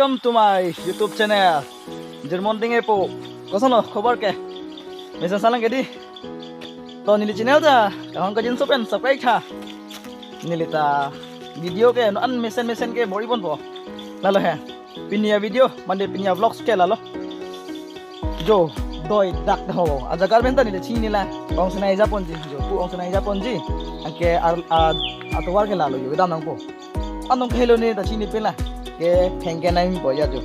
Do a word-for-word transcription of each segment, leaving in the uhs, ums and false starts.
Welcome to my YouTube channel. Jirmon Dinghepo. Koson lo khobor ke? Mesen salang ke di. To neli channel ta kahong kajinso pen subscribe tha. Neli ta video ke non mesen mesen ke bor-i ponpo. Lalo he. Pini a-video mane pini a-vlogs ke lalo. Jo, doi dak ho. Ajaga pen ta neli chinine la. Ong sena ija ponji. Jo, pu ong sena ija ponji. Anke ar, a, atovar ke lalo jo. Dam nangpo. Anong kahelo ne ta chinine pela. Ke thengke nangpo ya jo.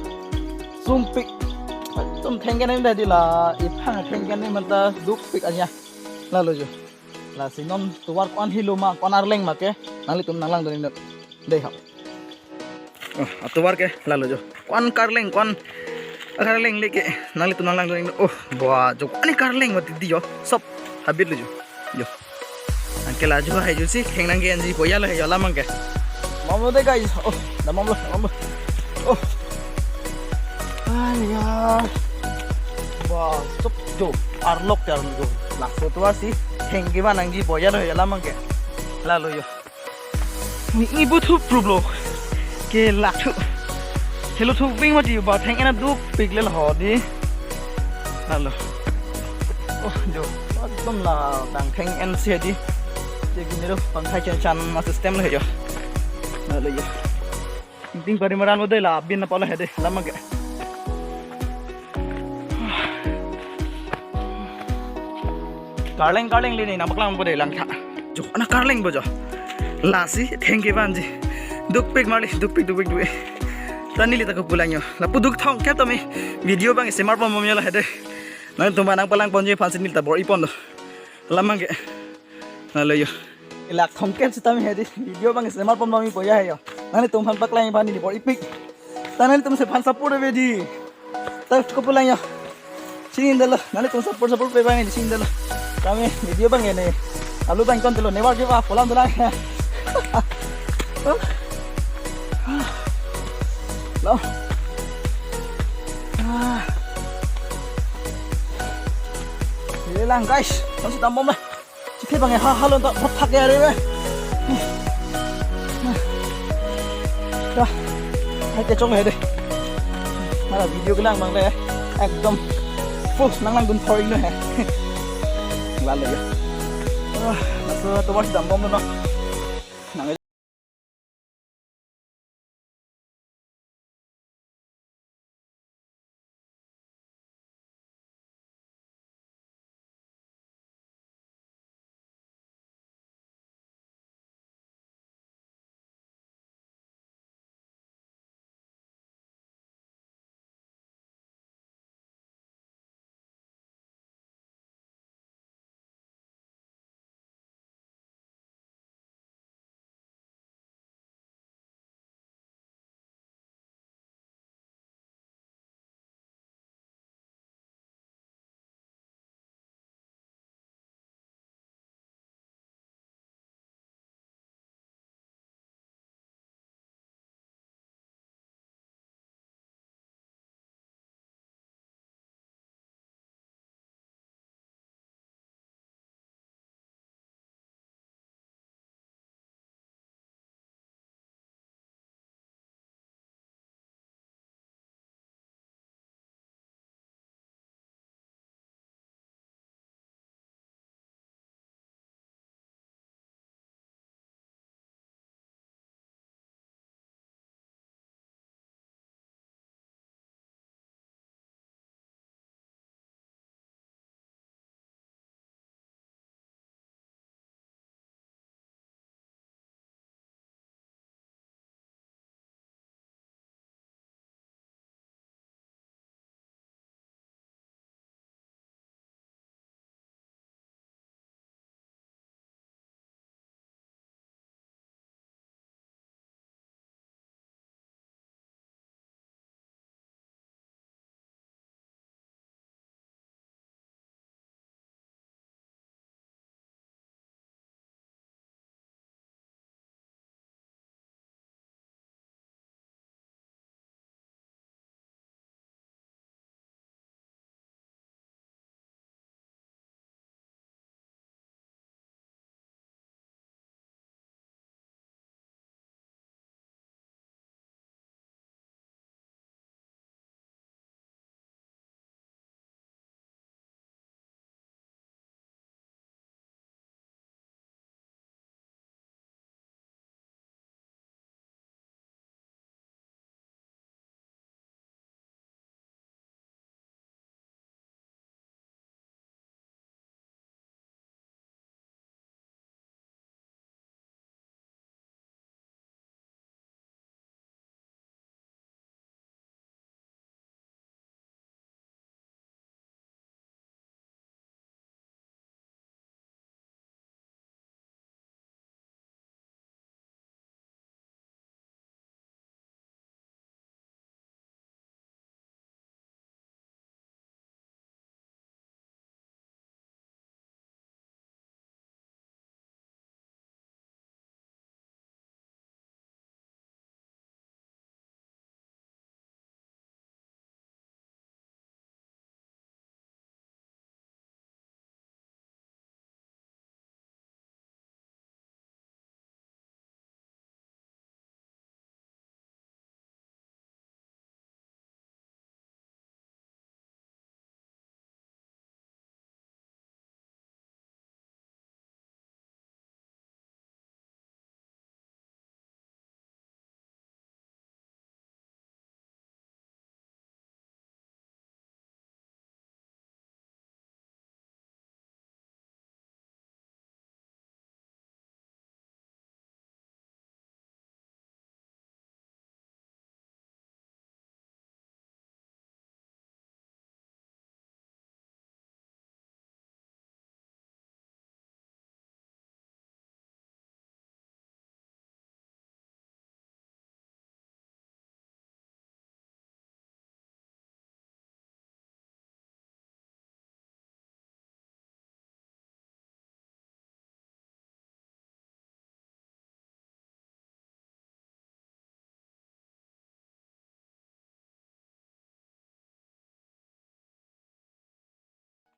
Sumpik. Sum thengke nang ta di la. Iphang thengke nang manta dukpik anya. Lalo jo. Lasi non tovar ko-an helo ma, ko-an arleng ma ke nanglitum nanglangdun iknon. Dei ha. Oh, atovar ke lalo jo. Ko-an karleng, ko-an karleng le ke nanglitum nanglangdun iknon. Oh, bua jo. Ko-an karleng ma di jo. Sob habit lo jo. Jo. Anke la jo hai jo si kheng nangke-enji po ya lo he jo lamang ke. Damlo dei guys. Oh, damlo, damlo. Oh. Aya. Wah, stop jo. Arlok ya jo. Laso tovar si kheng kevan nangji po ya lo he jo lamang ke. Lalo jo. Ni ibu thup prublo. Ke lak thu. Helo thu bing mati ba theng-en adukpik le ho di. Lalo. Oh, jo. Ekdom la dang theng-en si di. Jadi ni lo pangthai chan chan ma system le jo. Lalo jo. Ting pari maran lo dei la bin na pala he dei. Lamang ke. Karleng karleng le ne nangpaklangpo dei langtha. Jo, ana karleng bo jo. Lasi thengke vanji. Dukpik marli, dukpik, dukpik, dukpik. Ta neli ta kopulang jo. Lapu duk thong kep tame video bang semar pon bomya la he dei. Nangtum nangpalang ponji aphan si neli ta bor-i pon do. Lamang ke. Lalo jo. Ilak thong kep sitame he dei. Video bang semar pon bomji po ya he jo. Nanglitum aphan paklang aphan neli bor-ipik. Ta nanglitum si aphan support ave dei. Ta kopulang jo. Chinine dolo. Nanglitum support support pe bang chinine dolo. Tame video bang ne. Alu bang ton dolo. Never give up. Pulang dolang. Lo. Ah. Ini lang guys. Kan si dambom lah. Chithe bang ha halon ta bhot thak ya re be. Dah. Hai kechong he dei. Mara video kelang bang le. Ekdom. Full nanglangdun thoi no he. Lalo jo. Ah, laso tovar si dambom lo no.